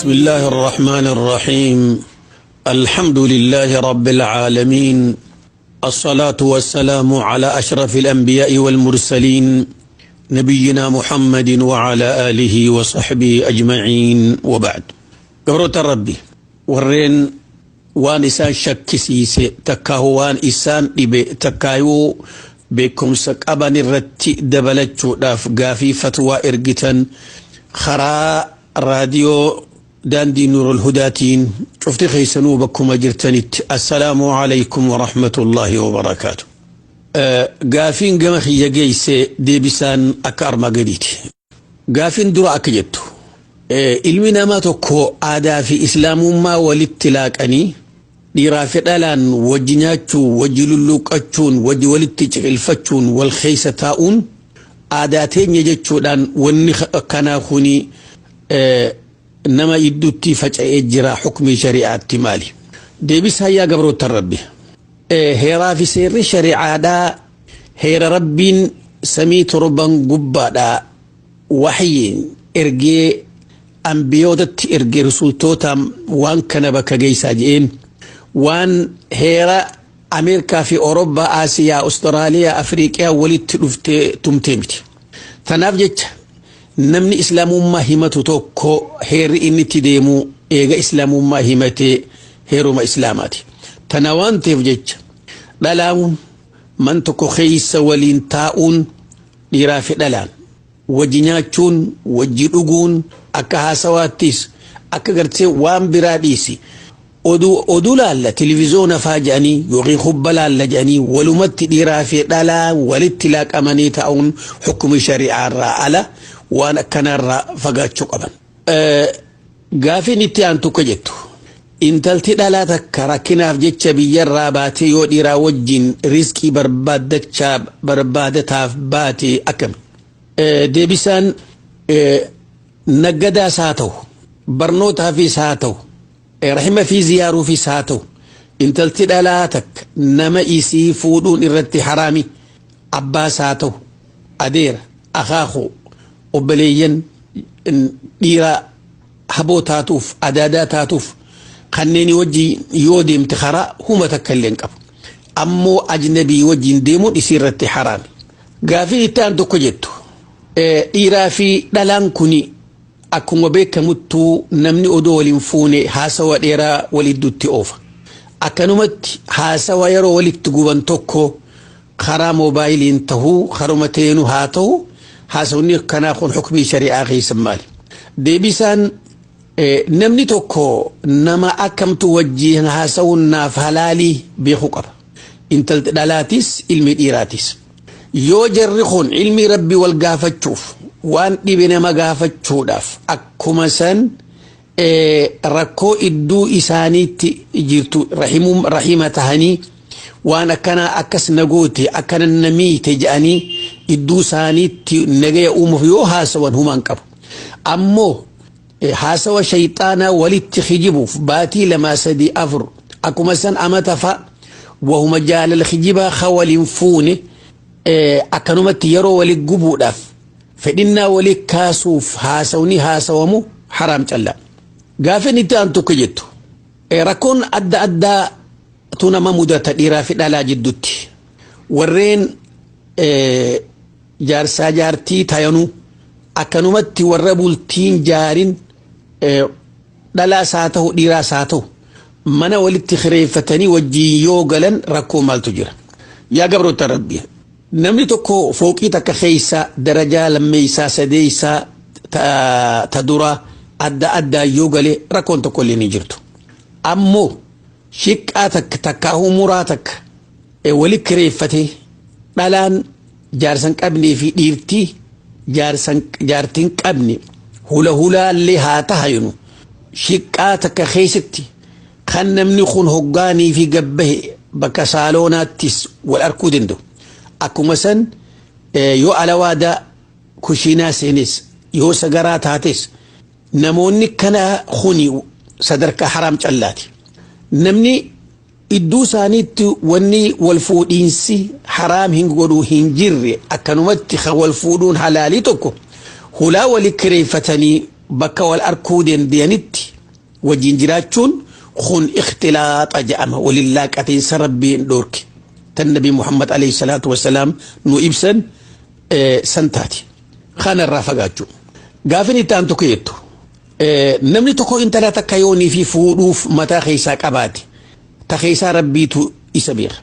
بسم الله الرحمن الرحيم الحمد لله رب العالمين الصلاة والسلام على أشرف الأنبياء والمرسلين نبينا محمد وعلى آله وصحبه أجمعين وبعد قبرة ربي ورين waan isaan shakkisiise takkaahu waan isaan dhibe takkaayuu beekumsa qaban irratti dabalachuudhaaf gaafii fatwaa ergitan karaa raadiyoo daandii Nuurul Hudaatiin cufti keessanuu bakkuma jirtanitti assalaamu alaykum wa rahmatullaahi wa barakaatu. Gaafiin gama kiyya geesse deebisaan akka armaa gadiiti. Gaafiin dura akka jettu ilmi namaa tokko aadaa fi islaamummaa walitti laaqanii dhiiraa fi dhalaan wajji nyaachuu, wajji lulluuqqachuun, wajji walitti ciqilfachuun, wal keessa taa'uun aadaa teenya jechuudhaan wanni akkanaa kuni nama idduutti faca'ee jira hukmii shari'aatti maali? Deebisaa yaa gabroota Rabbi. Heeraa fi seerri shari'aadhaa heera Rabbiin samii torban gubbaadhaa waxyiin ergee ambiyootatti ergee rusultoota waan kana bakka geessaa je'een waan heera Ameerikaa fi Awurooppaa, Aasiyaa, Awustiraaliyaa, Afriiqiyaa walitti dhuftee tumtee miti. Tanaaf jecha namni islaamummaa himatu tokko heerri inni itti deemu eega islaamummaa himatee heeruma islaamaati. Tana waan ta'eef jecha dhalaan man tokko keessa waliin taa'uun dhiiraa fi dhalaan wajji nyaachuun wajji dhuguun akka haasawaattis akka gartee waan biraa dhiisi. Oduu laalla televizoona faa jedhanii yookiin hubba laalla jedhanii walumatti dhiiraa fi dhalaa walitti laaqamanii taa'uun hukumi shari'aa irraa ala waan akkanarraa fagaachuu qaban. Gaafiin itti aantu akka jettu intalti dhalaa takka rakkinaaf jecha biyyarraa baatee yoo dhiiraa wajjin riizqii barbaaddachaa barbaadataaf baate akkami? Deebisaan naggadaas haa ta'u barnootaafis haa ta'u rahima fi ziyaaruufis haa ta'u intalti dhalaa takka nama isii fuudhuun irratti haraami abbaas haa ta'u adeera akaakuu obboleeyyan dhiiraa haboo taatuuf adaadaa taatuuf kanneen wajjin yoo deemte karaa huma takka illee hin qabu. Ammoo ajnabii wajjin deemuun isii irratti haraami. Gaafii itti aan tokko jettu dhiiraa fi dhalaan kuni akkuma beekamuttuu namni odoo waliin fuune haasawa dheeraa walidduutti oofa. Akkanumatti haasawa yeroo walitti guban tokko karaa moobaayiliin tahuu karuma teenuu haa ta'u haasawni akkanaa kun hukmii shari'aa keessa maali? Deebisaan namni tokko nama akkamtu wajjiin haasawuun naaf halaalii beekuu qaba. Intalti dhalaatis ilmi dhiiraatis. Yoo jarri kun ilmi rabbi wal gaafachuuf waan dhibe nama gaafachuudhaaf akkuma san rakkoo idduu isaaniitti jirtu rahima tahanii waan akkanaa akkas na goote akkana na miite jedhanii idduu isaaniitti nagaya uumuuf yoo haasawan humaan qabu. Ammoo haasawa shayxaanaa walitti kijibuuf baatii lamaa sadii afur akkuma san amata fa'a wahuma jaalala kijibaa ka waliin fuune akkanumatti yeroo wali gubuudhaaf fedhinnaa wali kaasuuf haasawni haasawamu haraam callaa. Gaafin itti aan tokko jettu rakkoon adda addaa tu nama mudata dhiiraa fi dhalaa jidduutti warreen jaarsaa jaartii tayanuu akkanumatti warra bultiin jaarin dhalaas haa ta'u dhiiraas haa ta'u mana walitti kireeffatanii wajjin yoo galan rakkoo maaltu jira. Yaa gabroota Rabbi namni tokko fooqii takka keessa darajaa lammeessaa sadeessaa ta duraa adda addaa yoo gale rakkoon tokko illee ni jirtu. Ammoo shiqqaa takka takkaa umuraa takka wali kireeffatee dhalaan jaarsan qabnee fi dhiirtii jaartiin qabne hula hulaallee haa tahayinu shiqqaa takka keessatti kan namni kun hoggaanii fi gabbahe bakka saaloonaattis wal arkuu danda'u. Akkuma san yoo alawaadaa kushiinaa seenes yoo sagaraa taates namoonni kana kuni sadarkaa haraam callaati. Namni idduu isaaniitti wanni wal fuudhiinsi haraam hin godhuu hin jirre akkanumatti wal fuudhuun halaalii tokko hulaa wali kireeffatanii bakka wal arkuu danda'anitti Wajjin jiraachuun kun ikhtilaaxa jedhama, walillaa qateessa rabbiin dhoorke. Tan Nabi Muhammad alayhi salaatu wasalaam nu ibsan san taati. Kanarraa fagaachuu. Gaafin itti aantu jettu, namni tokko intala takka yoonii fi fuudhuuf mataa keessaa qabaate, ta keessaa rabbiitu isa beeka.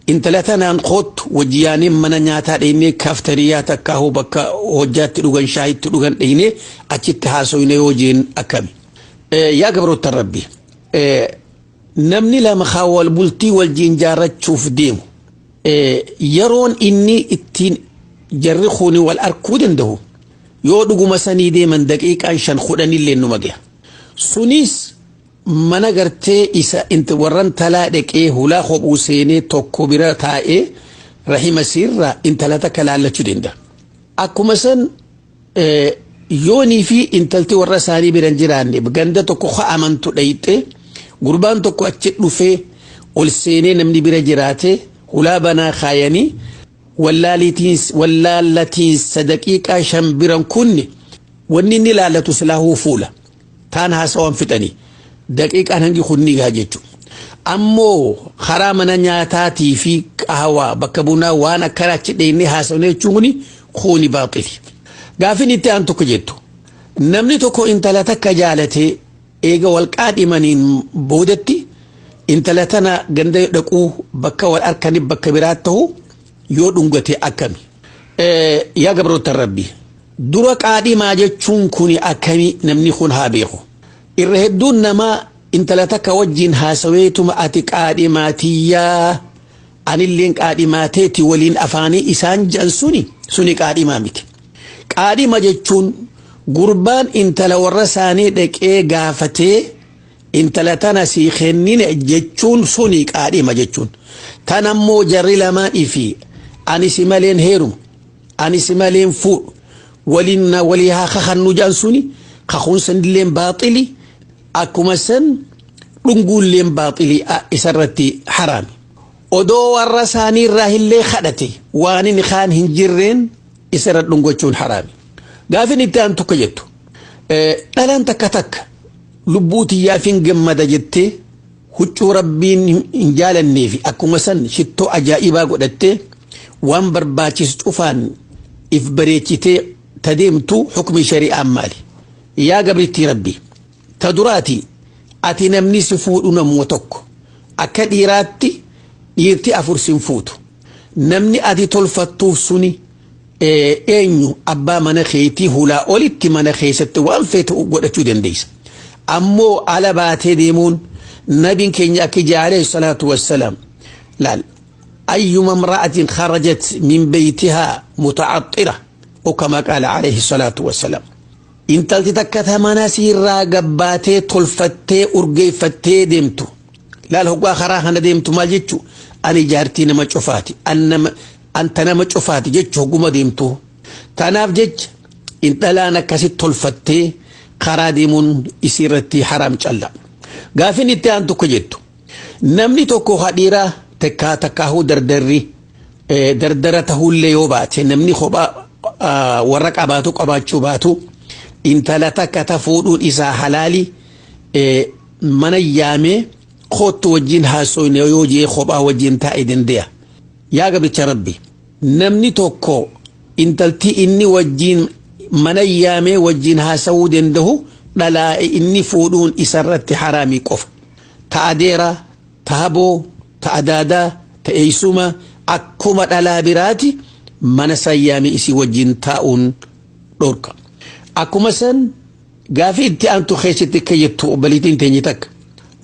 Intala tanaan koottu wajjiyaanee mana nyaataa dheenee, kaaftariyaa takka bakka hojjaatti dhugan, shaayitti dhugan dheenee achitti haasofne yoo jeen akkami? Yaa gabroota rabbi, namni lama wal bultii wajjin jaarrachuuf deemu, yeroon inni ittiin jarri kuni wal arkuu danda'u yoo dhuguma sanii deeman daqiiqaan 5 10illee numa gaha. Sunis mana gartee isa warran talaa dhaqee hulaa kophuu seenee tokko bira taa'ee rahima siirraa intala takka laallachuu danda'a. Akkuma san yoonii fi intalti warra isaanii bira hin jiraanne, ganda tokko amantu dhayixee gurbaan tokko achi dhufee ol seenee namni bira jiraate hulaa banaa kaayanii wallaallatiinsa daqiiqaa 5 biran kunni wanni inni laallatu silaahuu fuula taan haasawaan fixanii daqiiqaan hangi kunni gaha jechuudha. Ammoo karaa mana nyaataatii fi qahawaa bakka bunaa waan akkana achi dheennee haasawne jechuun kuni baaxili. Gaafin itti aan tokko jettu, namni tokko intala takka jaalatee eega wal qaadhimaniin boodatti intala tana ganda dhaquu bakka wal arkanii bakka biraa ta'u yoo dhungate akkami? Yaa gabroota rabbi, dura qaadhimaa jechuun kuni akkami? Namni kun haa beeku. Irra hedduun namaa intala takka wajjin haasaweetuma ati qaadhimaatiyyaa anilleen qaadhimaateeti waliin afaanii isaan jedhan suni qaadhimaa miti. Qaadhima jechuun gurbaan intala warra isaanii dhaqee gaafatee intala tana sii kennine jechuun suni qaadhima jechuun. Tan ammoo jarri lamaanii fi ani si maleen heerumu, ani si maleen fuudhu, waliin walii haa kakannu jedhan suni kakuun sanilleen baaxili, akkuma san dhunguulleen baaxilii isarratti haraami. Odoo warra isaanii irraa illee kadhate waan inni kaan hin jirreen isarra dhungachuun haraami. Gaafin itti aan tokko jettu, dhalaan takka takka lubbuu tiyyaaf hin gammada jettee huccuu rabbiin hin jaalannee fi akkuma san shittoo ajaa'ibaa godhattee waan barbaachisu cufaan if bareechitee tadeemtu hukmi shari'aan maali? Yaa gabrittii rabbi, ta duraati ati namni si fuudhu namuma tokko. Akka dhiiraatti dhiirti afur sin fuutu. Namni ati tolfattuuf suni eenyu? Abbaa mana keetii hulaa olitti mana keessatti waan feete godhachuu dandeessa. Ammoo ala baatee deemuun nabiin keenya akka jaa alayhi salaatu wassalaam, laal, أيما امرأة خرجت من بيتها متعطرة أو كما قال عليه الصلاة والسلام، intalti takka ta mana siirraa gabbaatee tolfattee urgeeffattee deemtu, laal, hoggaa karaa kana deemtu maal jechu? Ani jaartii nama cufaati, anta nama cufaati jechu hogguma deemtu. Tanaaf jecha intalaan akkasitti tolfattee karaa deemuun isiirratti haraam calla. Gaafin itti aan tokko jettu, namni tokko hadhiiraa takkaa takkaahuu dardarri dardara tahullee yoo baate, namni kophaa warra qabaatu qabaachuu baatu, intala takka ta fuudhuun isaa halaali mana yaamee koottu wajjin haasofne yoo jee kophaa wajjin taa'e dande'a. Yaa gabricha rabbi, namni tokko intalti inni wajjin mana yaamee wajjin haasawuu danda'u dhalaa inni fuudhuun isarratti haraamii qofa. Ta adeeraa, ta haboo, ta adaadaa, ta eeysuma akkuma dhalaa biraati mana san yaamee isii wajjin taa'uun dhorka. Akkuma san gaafii itti aantu keessatti akka jettu obboleettiin teenye takka.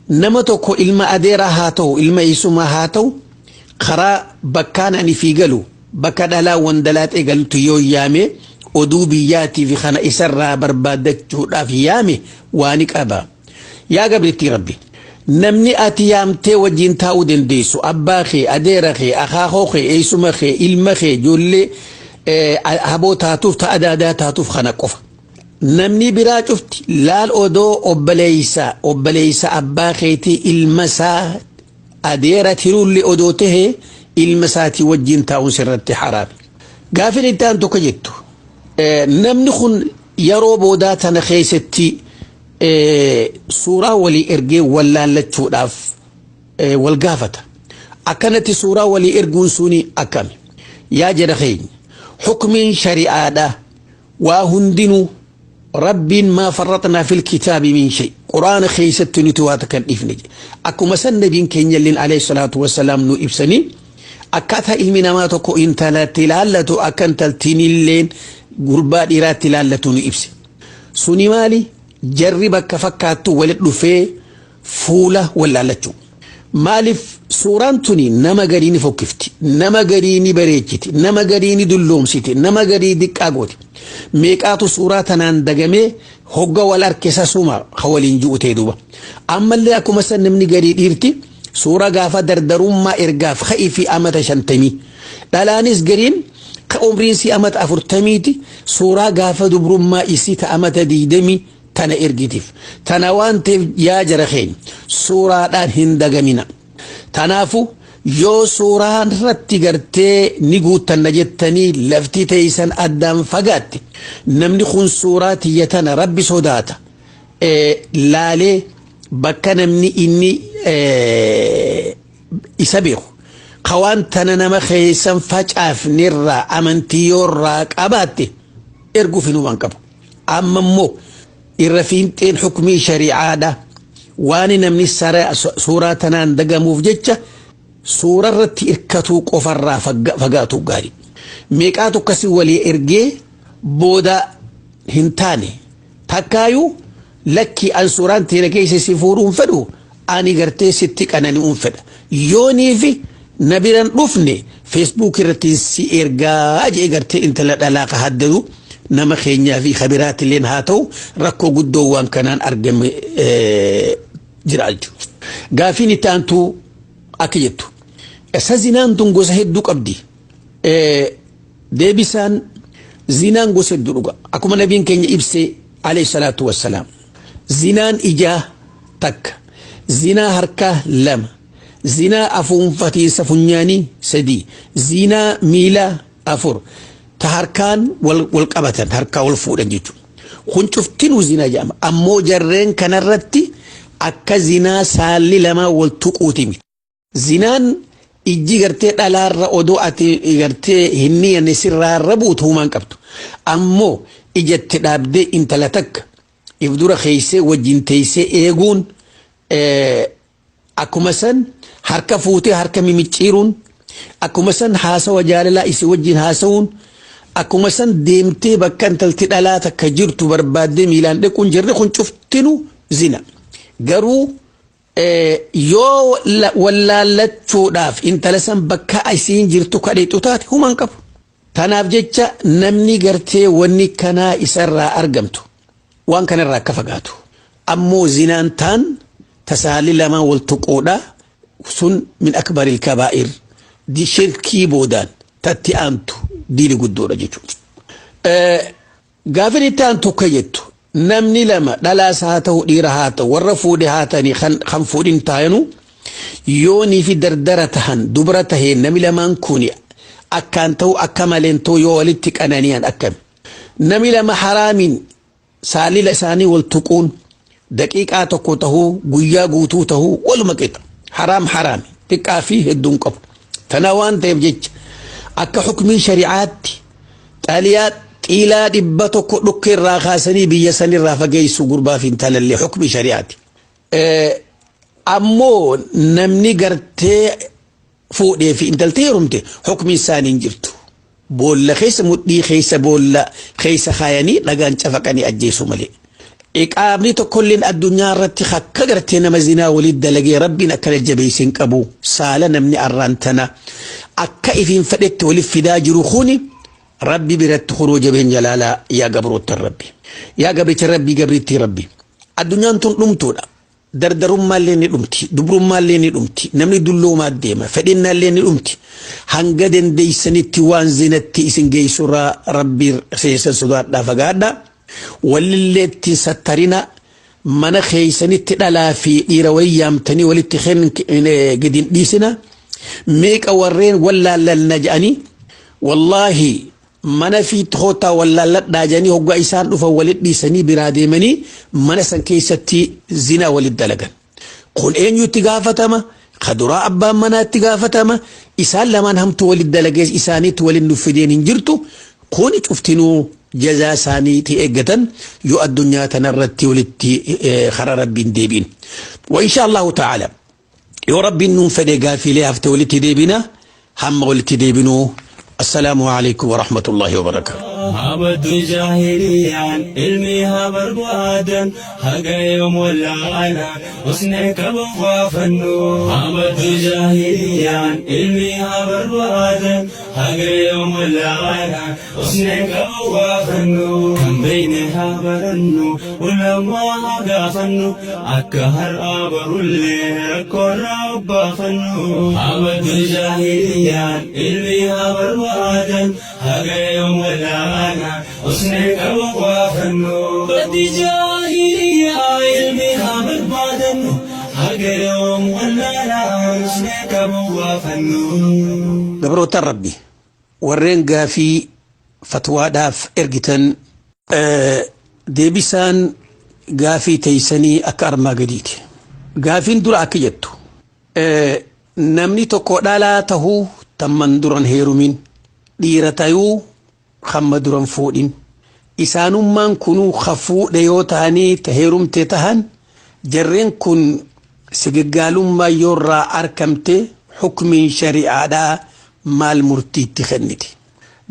Nama tokko ilma adeeraa haa ta'u, ilma eessumaa haa ta'u, karaa bakkaan ani fi galu bakka dhalaa wandalaaxee galtu yoo yaame oduu biyyaatii fi kana isarraa barbaaddachuudhaaf yaame waan qaba. Yaa gabrittii rabbi, namni ati yaamtee wajjin taa'uu dandeessu abbaa kee, adeera kee, akaakoo kee, eessuma kee, ilma kee, ijoollee haboo taatuuf ta adaadaa taatuuf kana qofa. Namni biraa cufti, laal, odoo obboleeysa abbaa keetii ilma isaa adeera tiruullee odoo tahee ilma isaatii wajjin taa'uun sirratti haraami. Gaafin itti aan tokko jettu, namni kun yeroo boodaa tana keessatti Suuraa walii ergee wallaallachuudhaaf wal gaafata. Akkanatti suuraa walii erguun suni akkami? Yaa jedha keenya, hukmiin shari'aadha waa hundinuu Rabbiin maa farraxnaa fil kitaabi min shay, Quraana keessatti nuti waa takka hin dhiifne. Akkuma san nabiin keenya illeen alayhi salaatu wassalaam nu ibsanii, akkaataa ilmi namaa tokko intalatti ilaallatu akka intaltiin illeen gurbaa dhiiraatti ilaallatu nu ibse. Suni maali? Jarri bakka fakkaattu walitti dhufee fuula wallaallachuu. Maaliif suuraan tuni nama garii ni fokkifti, nama garii ni bareechiti, nama garii ni dulloomsiti, nama garii diqqaa gooti. Meeqaatu suuraa tanaan dagamee hogga wal arke sasuma ka waliin ji'u ta'e duuba. Ammallee akkuma san namni garii dhiirti suuraa gaafa dardarummaa ergaaf ka'ii fi amata 50. Dhalaanis gariin ka umriin si amata 40ti suuraa gaafa dubrummaa isii ta amata 20 tana ergitiif. Tana waan ta'eef, yaa jara keenya, suuraadhaan hin dagamina. Tanaafu yoo suuraan irratti gartee ni guuttanna jettanii lafti teessan addaan fagaatte, namni kun suuraa tiyya tana Rabbi sodaata laalee bakka namni inni isa beeku ka waan tana nama keessan facaafnirraa amantii yoorraa qabaatte erguuf hinumaan qabu. Amma immoo irra fiinxeen hukmii shari'aadha. Waan namni suuraa tanaan dagamuuf jecha suura irratti hirkatuu qofarraa fagaatu gaarii. Meeqaatu akkasii walii ergee booda hin taane? Takkaayuu lakki, an suuraan teena keessa si fuudhuun fedhu, ani gartee sitti qanani'uun fedha. Yoonii fi na biran dhufne Facebook irratti si ergaa jee gartee intala dhalaa ka haddadu nama keenyaa fi kabiraatilleen haa ta'u, rakkoo guddoo waan kanaan argame jira jechuudha. Gaafiin itti aantu akka jettu. Isa zinaan tun gosa hedduu qabdi. Deebisaan zinaan gosa hedduu dhuga. Akkuma nabiin keenya ibsee alayhi salaatu wassalaam. Zinaan ijaa takka. Zinaa harkaa lama. Zinaa afuunfatiinsa funyaanii sadii. Zinaa miilaa afur. Ta harkaan wal qabatan, harkaa wal fuudhan jechuudha. Kun cuftinuu zinaa jedhama. Ammoo jarreen kanarratti akka zinaa saalli lamaa wal tuquuti miti. Zinaan ijji gartee dhalaarra odoo ati gartee hin niyanne sirraarra buutu humaan qabdu. Ammoo ijatti dhaabdee intala takka if dura keeysee wajjin teessee eeguun, akkuma san harka fuutee harka mimicciiruun, akkuma san haasawa jaalalaa isii wajjin haasawuun, akkuma san deemtee bakka intalti dhalaa takka jirtu barbaaddee miilaan dhaquun, jirri kun cuftinu zina. Garuu yoo wallaallachuudhaaf intala san bakka isiin jirtu kadheexu taate humaan qabu. Tanaaf jecha namni gartee wanni kanaa isarraa argamtu waan kanarraa akka fagaatu. Ammoo zinaan taan tasaalli lamaan wal tuquudha sun min akbaril kabaa'ir, shirkii boodaan tatti aantu diili guddoodha jechuudha. Gaafin itti aantu akka jettu, namni lama dhalaas haa ta'u dhiira haa ta'u, warra fuudhe haa ta'anii kan fuudhin taa'anu, yoonii fi dardara tahan dubra tahee, namni lamaan kuni akkaan ta'u akka maleen ta'u yoo walitti qanani'an akkami? Namni lama haraamiin saalila isaanii wal tuquun daqiiqaa tokko tahuu guyyaa guutuu tahuu waluma qixa. Haraam haraami, xiqqaa fi hedduun qabu. Tana waan ta'eef jecha akka hukmii shari'aatti xaaliyaa xiilaa 100 dhukkee irraa kaasanii biyya sanirraa fageessu gurbaa fi intalallee hukmii shari'aati. Ammoo namni gartee fuudhee fi intaltee heerumte hukmii isaanii hin jirtu. Boolla keessa, mudhii keessa, boolla keessa kaayanii dhagaan cafaqanii ajjeesu malee. Iqaabni tokkolleen addunyaa irratti akka gartee nama zinaa walitti dalagee Rabbiin akkana jabeesse hin qabu. Saala namni arraan tana akka ifiin fedhetti walitti fidaa jiru kuni Rabbi biratti kunoo jabeen jalaalaa. Yaa gabroota Rabbi. Yaa gabricha Rabbi, gabrittii Rabbi. Addunyaan tun dhumtuudha. Dardarummaallee ni dhumti. Dubrummaallee ni dhumti. Namni dulloomaa deema. Fedhinnaallee ni dhumti. Hanga dandeessanitti waan zinatti isin geessurraa Rabbi seessan sodaadhaa fagaadhaa. Walillee ittiin sattarina, mana keessanitti dhalaa fi dhiira wayii yaamtanii walitti gadi hin dhiisina. Meeqa warreen wallaallalna jedhanii wallaahi. Mana fi toota wallaalladhaa jedhanii hoggaa isaan dhufan walit dhiisanii biraa deemanii mana san keessatti zinaa walit dalagan. Kun eenyutti gaafatama? Kaduraa abbaan manaatti gaafatama. Isaan lamaan hamtuu walit dalagees isaaniitti walin nuffideen hin jirtu. Kun cuftinuu jazaa isaaniitti eeggatan yoo addunyaa tanarratti walitti karaa rabbiin deebiin. Wa insha Allahu ta'ala yoo rabbiin nuun fedhe gaafiilee hafte walitti deebina, hamma walitti deebinuu assalaamu alaikum wa rahmatullahi wa barakaatu. Abaddu jaahiliyaan ilmi haa barbaadan, haga yoom wallaala usnee qabu baafannu. Abaddu jaahiliyaan ilmi haa barbaadan, haga yoom wallaala usnee qabu baafannu. Kan beeyne haa barannu, ulamaa haa gaafannu, akka har'aa barullee rakkoorraa obbaafannu. Abaddu jaahiliyaan ilmi haa barbaadan, haga yoom wallaala usnee qabu baafannu. Baddi jaahiliyaa ilmi haa barbaadannu, haga yoom wallaala usnee qabu baafannu. Gabrootaan Rabbi warreen gaafii fatwaadhaaf ergitan, deebisaan gaafii teeysanii akka armaa gadiiti. Gaafiin dura akka jettu, namni tokko dhalaa tahuu tamman duran heerumin, dhiira tayuu hamma duran fuudhin, isaanummaan kunuu ka fuudhe yoo ta'anii ta heerumte tahan, jarreen kun sigaggaalummaa yoorraa arkamte hukmiin shari'aadhaa maal murtiitti kenniti?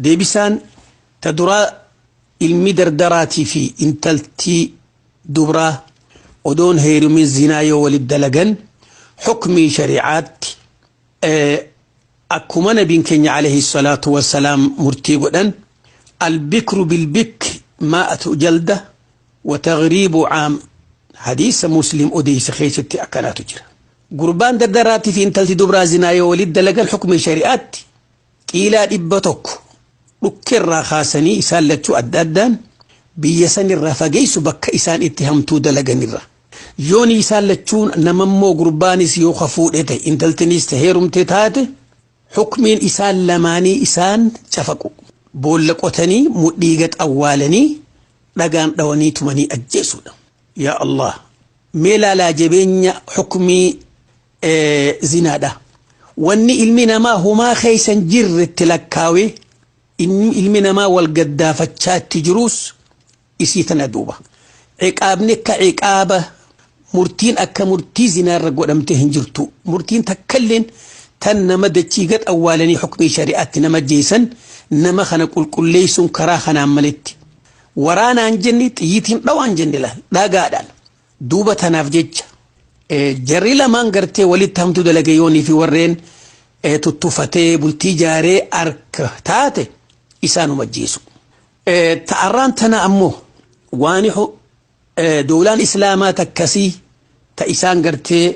Deebisaan ta duraa, ilmi dardaraatii fi intaltii dubraa odoon heerumin zinaa yoo walit dalagan, hukmii shari'aatti akkuma nabiin keenya alayhi salaatu wassalaam murtii godhan: البكر بالبكر مائة جلدة وتغريب عام. حديث مسلم أديس خيستي أكنات جرا. Gurbaan dardaraatii fi intalti dubraa zinaa yoo walit dalagan, hukmii shari'aatti qiilaa 100 dhukkeerraa kaasanii isaan lachuu adda addaan biyya sanirraa fageessu, bakka isaan itti hamtuu dalaganirra. Yooni isaan lachuun namammoo gurbaanis yoo ka fuudhe ta'e, intaltinis ta'e heerumte taate, hukmiin isaan lamaanii isaan cafaqu. Boolla qotanii mudhiiga xawwaalanii dhagaan dhawanii tumanii ajjeesuudha. Yaa Allah, mee laalaa jabeenya hukmii zinaadha. Wanni ilmi namaa humaa keeysan jirretti lakkaawee ilmi namaa wal gaddaafachaa itti jiruus isii tana duuba. Ciqaabni akka ciqaaba, murtiin akka murtii zinaarra godhamte hin jirtu. Murtiin takkalleen tan nama dachii gad awwaalanii hukmii shari'aatti nama jeessan nama kana qulqulleessuun karaa kanaan maletti. Waraanaan jenni, xiyyiitiin dhawaan jenni, laal dhagaadhaan. Duuba tanaaf jecha jarri lamaan gartee walitti hamtuu dalage yoonii fi warreen tuttufatee bultii jaaree arka taate isaanuma ajjeesu. Ta'arraan tana ammoo waan doolaan islaamaa takkasii ta isaan gartee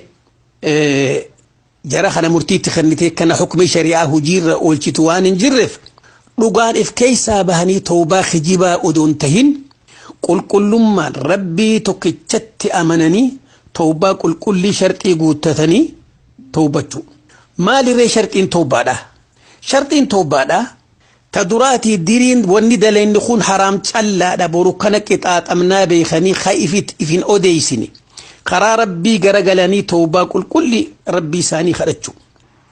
jara kana murtiitti kennitee kana hukmii shari'aa hojiirra oolchitu waan hin jirreef, dhugaan if keessaa bahanii toobaa kijibaa odoon tahin qulqullummaan rabbii tokkichatti amananii toobaa qulqullii sharxii guuttatanii toobachuu. Maalirree sharxiin toobaadha? Sharxiin toobaadha ta duraatii diriin wanni daleenni kun haraam callaadha, boru kana qixaaxamnaa beekanii ka ifin odeessine karaa rabbii garagalanii toobaa qulqulli rabbii isaanii kadhachuu.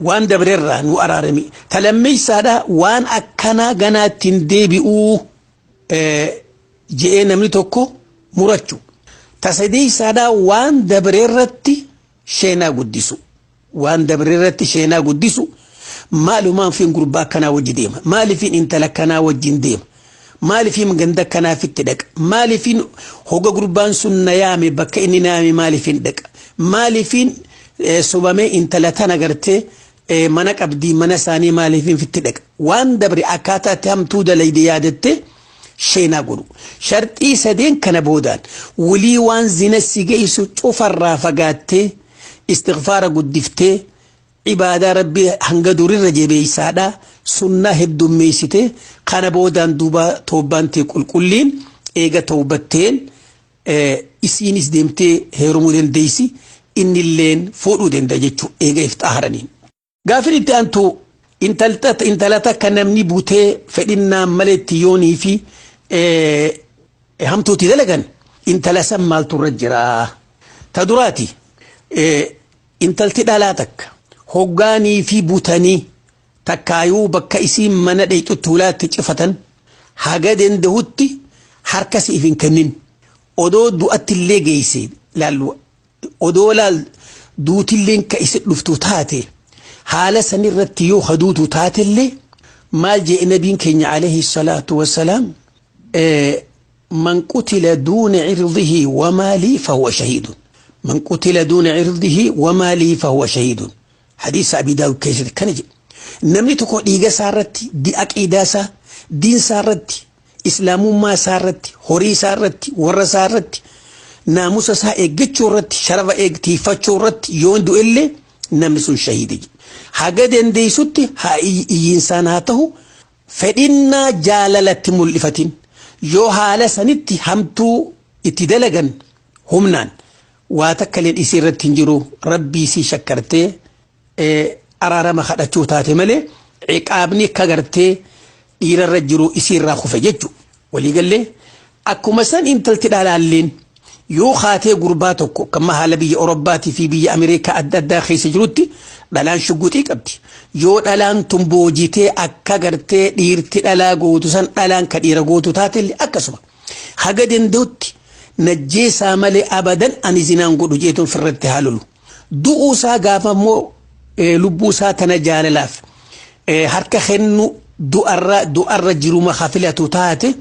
Waan dabreerraa nu araarami. Ta lammeessaadha, waan akkanaa ganaattiin deebi'uu je'ee namni tokko murachuu. Ta sadeessaadha, waan dabreerratti sheenaa guddisu. Waan dabreerratti sheenaa guddisu. Maalumaan fi gurbaa akkanaa wajji deema? Maaliifin intala akkanaa wajjin deema? Maaliifin ganda akkanaaf itti dhaqa? Maaliifin hoga gurbaan sun na yaame, bakka inni na yaame maaliifin dhaqa? Maaliifin sobamee intala tana gartee mana qabdii mana isaanii maaliifin fitti dhaqa? Waan dabre akkaataa itti hamtuu dalayde yaadatte sheenaa godhu. Sharxii sadeen kana boodaan walii waan zina si geessu cufarraa fagaattee, istighfaara guddiftee, ibaadaa rabbii hanga durirra jabeeysaadha, sunnaa heddummeessite, kana boodaan duuba toobbaan tee qulqulliin eega toobatteen isiinis deemtee heerumuu dandeessi, innilleen fuudhuu danda'a jechuudha eega if xaharaniin. Gaafin itti aantu Intala takka namni butee fedhinnaan maletti yoonii fi hamtuutti dalagan, intala san maaltu irra jira? Ta duraati, intalti dhalaa takka hoggaanii fi butanii takkaayuu bakka isiin mana dheeyxutti hulaatti cifatan, haga dandahutti harka siif hin kennin. Odoo du'atti illee geeyse laallu, odoo laal duutilleen ka isi dhuftu taate, haala sanirratti yoo haduutu taatellee, maal jee nabiin keenya alayhi salaatu wassalaam? من قتل دون عرضه وماله فهو شهيد. من قتل دون عرضه وماله فهو شهيد. حديث أبي داود كيس كان. Namni tokko dhiiga isaa irratti, aqiidaa isaa, diin isaa irratti, islaamummaa isaa irratti, horii isaa irratti, warra isaa irratti, naamusa isaa eeggachuu irratti, sharafa eegtiifachuu irratti yoo du'ellee, namni sun shahiidi. Haga dandeessutti haa iyyiinsaan haa ta'u, fedhinnaa jaalalatti mul'ifatin. Yoo haala sanitti hamtuu itti dalagan humnaan, waa takka illee isii irratti hin jiru. Rabbii isii shakkartee araarama kadhachuu taate malee, ciqaabni akka gartee dhiirarra jiru isii irraa kufe jechuudha. Waliigallee akkuma san intalti dhalaalleen yoo kaatee gurbaa tokko kan haala biyya Awurooppaatii fi biyya Ameerikaa adda addaa keessa jirutti dhalaan shugguxii qabdi. Yoo dhalaan tun boojitee akka gartee dhiirti dhalaa gootu san dhalaan ka dhiira gootu taatellee, akkasuma haga danda'utti najjeesaa malee abadan ani zinaan godhu jeetuun firratti haa lolu. Du'uusaa gaafa immoo lubbuu isaa tana jaalalaaf harka kennu du'arra jiruma hafilatu taate,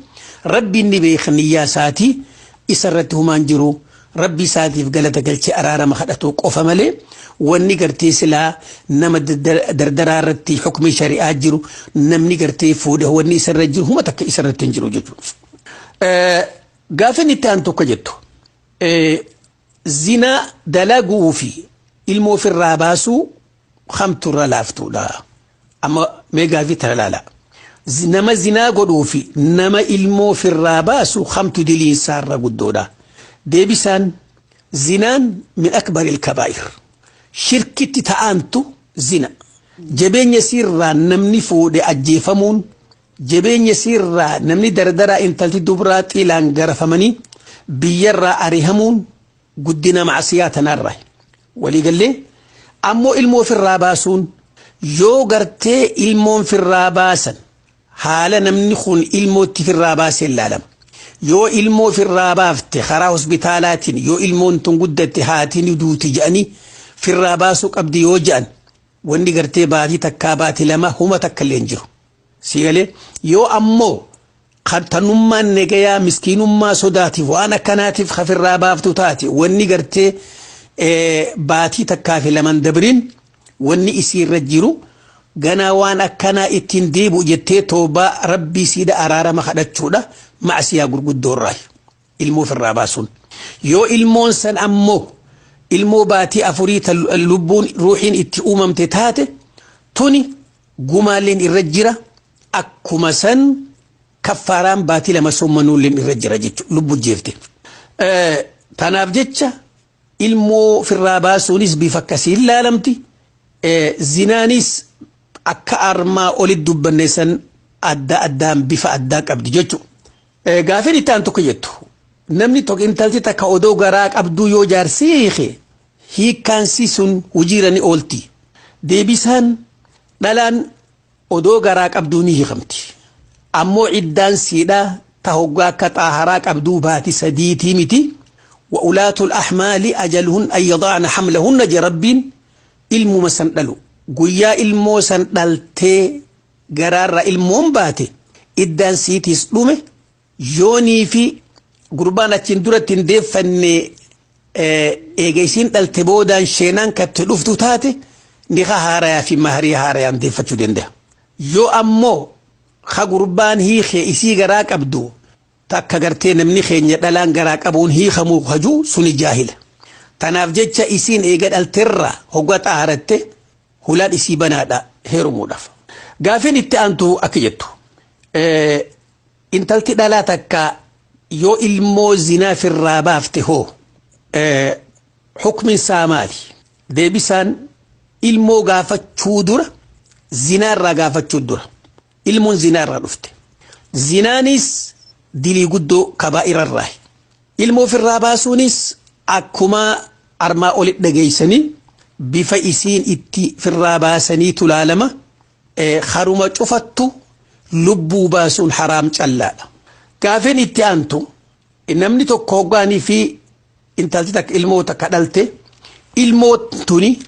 rabbiin ni beeka niyyaa isaatii, isarratti humaan jiru. Rabbi isaatiif galata galchee araarama kadhatu qofa malee, wanni gartee silaa nama dardaraa irratti hukmi shari'aa jiru, namni gartee fuudhe wanni isarra jiru huma takka isarratti hin jiru jechuudha. Gaafa inni itti aan tokko jettu, zinaa dalaguu fi ilmoo ofirraa baasuu hamturra laaftuudha. Amma mee gaafii tana ilaala. Nama zinaa godhuu fi nama ilmoo ofirraa baasu hamtu diliinsaarra guddoodha? Deebisaan, zinaan من أكبر الكبائر. Shirkitti ta'antu zina. Jabeenya siirraa namni fuudhe ajjeefamuun, jabeenya siirraa namni dardaraa intalti dubraa xiilaan garafamanii biyyarraa arihamuun guddina macsiyaa tanarraa. Waliigallee ammoo ilmoo ofirraa baasuun, yoo gartee ilmoon firraa baasan, haala namni kun ilmootti firraa baasee ilaalama. Yoo ilmoo firraa baafte karaa hospitaalaatiin, yoo ilmoon tun guddatte haatiin duuti jedhanii firraa baasuu qabdi yoo jedhan, wanni gartee baatii takkaa, baatii 2 huma takka illee hin jiru. Siigalee yoo ammoo tanummaan negayaa miskiinummaa sodaatiif waan akkanaatiif hafirraa baaftu taate, wanni gartee baatii takkaa fi laman dabriin, wanni isiirra jiru ganaa waan akkanaa ittiin deebi'u jettee toobaa rabbii siidha araarama kadhachuudha, macsiyaa gurguddoorraa ilmoo ofirraa baasuun. Yoo ilmoon san ammoo ilmoo baatii 4 lubbuun ruuxiin itti uumamte taate, tuni gumaalleen irra jira, akkuma san kaffaaraan baatii 2 soommanuulleen irra jira jechuudha lubbuu jeefte. Tanaaf jecha ilmoo ofirraa baasuunis bifa akkasiin ilaalamti. Zinaanis akka armaa olitti dubbanne san adda addaan bifa addaa qabdi jechuudha. Gaafiin itti aan tokko jettu, namni tokko intalti takka odoo garaa qabduu yoo jaarsii hiike, hiikkaansi sun hojiirra ni oolti? Deebisaan, dhalaan odoo garaa qabduu ni hiikamti. Ammoo iddaan siidhaa ta hoggaa akka xaaharaa qabduu baati sadiitii miti. وأولاة الأحمال أجلهن أن يضعن حملهن جربين. Ilmuma san dhalu, guyyaa ilmoo san dhaltee garaarra ilmoon baate, iddaan siitiis dhume. Yoonii fi gurbaan achiin duratti hin deeffanne, eega isiin dhalte boodaan sheenaan katte dhuftu taate, niqa haarayaa fi maharii haarayaan deeffachuu danda'a. Yoo ammoo ka gurbaan hiikee isii garaa qabdu takka gartee namni keenya dhalaan garaa qabuun hiikamuu hajuu suni jaahila. Tanaaf jecha isiin eega dhalterra hogga xaaratte hulaan isii banaadha heerumuudhaaf. Gaafiin itti aantu akka jettu, intalti dhalaa takka yoo ilmoo zinaa firraa baafte hoo hukmin isaa maali? Deebisaan, ilmoo gaafachuu dura Zinaa irraa gaafachuu dura. Ilmoon zinaa irraa dhufte. Zinaanis dilii guddoo kabaa'ira irraa. Ilmoo ofirraa baasuunis akkuma armaa olitti dhageessanii bifa isiin itti firraa baasanii tulaalama haruma cufattu lubbuu baasuun haraam callaadha. Gaafin itti aantu, namni tokko hoggaanii fi intalti takka ilmoo takka dhalte, ilmoo tuni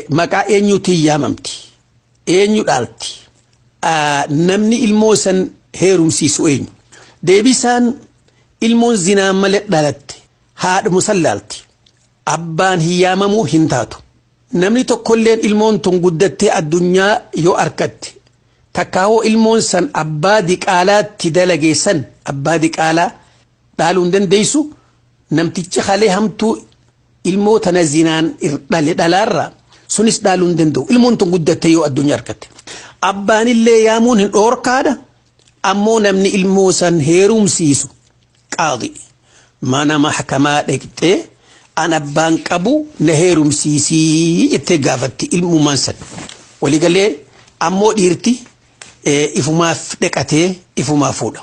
maqaa eenyuutiin yaamamti? Eenyu dhaalti? Namni ilmoo san heerumsiisu eenyu? Deebisaan, ilmoon zinaa malee dhalatte haadhumu sallaalti. Abbaan hin yaamamuu, hin taatu. Namni tokkolleen ilmoon tun guddattee addunyaa yoo argatte, takkaawoo ilmoon san abbaa diqaalaatti dalagee san, abbaa diqaalaa dhaaluu hin dandeessu. Namtichi halee hamtuu ilmoo tana zinaan dhale dhalaarraa sunis dhaaluu hin danda'u. Ilmoon tun guddattee yoo addunyaa argatte. Abbaanillee yaamuun hin dhoorkaadha. Ammoo namni ilmoo san heerumsiisu qaadi. Mana mahkamaa dhaqxee, "An abbaan qabu, na heerumsiisii," jettee gaafatti ilmumaan san. Waliigalee ammoo dhiirti ifumaaf dhaqatee ifumaaf fuudha.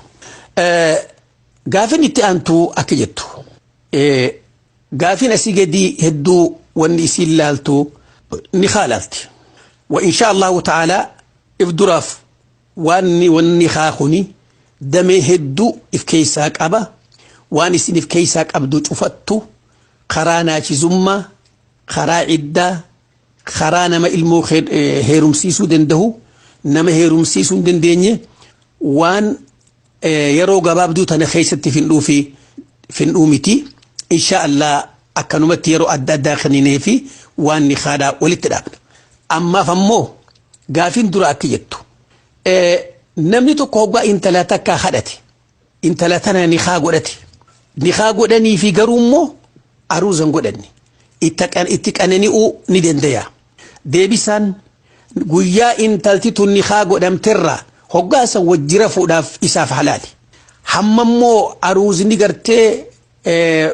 Gaafin itti aantuu akka jettu, gaafin asii gadi hedduu wanni isiin laaltu ni haalaalti. Wa insha Allahu ta'ala if duraaf wanni haakuni damee hedduu if keessaa qaba. Waan isin if keessaa qabdu cufattu karaa naachizummaa, karaa iddaa, karaa nama ilmoo heerumsiisuu danda'u, nama heerumsiisuu hin dandeenye, waan yeroo gabaabduu tana keessatti findhuu fi findhuu miti. Insha Allah akkanumatti yeroo adda addaa kenninee fi waan ni haadhaa walitti dhaabna. Ammaaf ammoo gaafiin dura akka jettu, namni tokko hoggaa intala takka hadhate, intala tana ni haa godhate, ni haa godhanii fi garuu immoo aruuzan godhanne, itti qanani'uu ni danda'a? Deebisaan, guyyaa intalti tun ni haa godhamterraa hoggaa san wajjira fuudhaaf isaaf halaali. Hamma immoo aruuzni gartee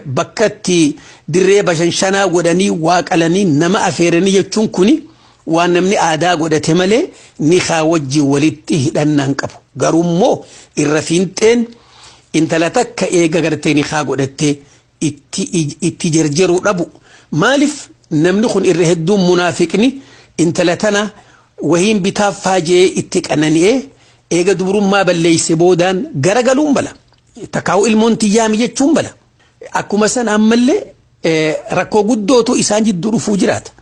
bakka itti dirree bashanshanaa godhanii waaqalanii nama afeeranii jechuun kuni waan namni aadaa godhate malee ni haa wajjin walitti hidhannaan qabu. Garuu immoo irra fiinxeen intala takka eega gartee ni haa godhattee itti jarjaruu dhabu. Maaliif? Namni kun irra hedduun munaafiqni intala tana wahiin bitaaf faajee itti qanani'ee eega dubrummaa balleeyse boodaan garagaluun bala. Takkaa'u ilmoon tiyyaami jechuun bala. Akkuma san ammallee rakkoo guddootu isaan jidduu dhufuu jiraata.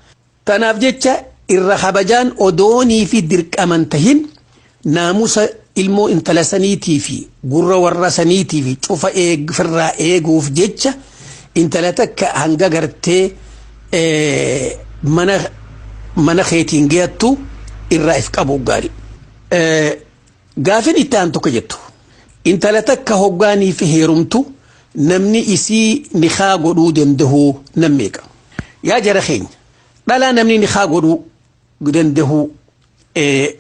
Tanaaf jecha irra kabajaan odoonii fi dirqaman tahin naamusa ilmoo intala saniitii fi gurra warra saniitii fi cufa firraa eeguuf jecha intala takka hanga gartee mana keetiin geettu irraa if qabu gaarii. Gaafin itti aan tokko jettu, intala takka hoggaanii fi heerumtu namni isii nikaa godhuu danda'u nam meeqa? Yaa jara keenya, dhalaa namni nikaa godhuu danda'u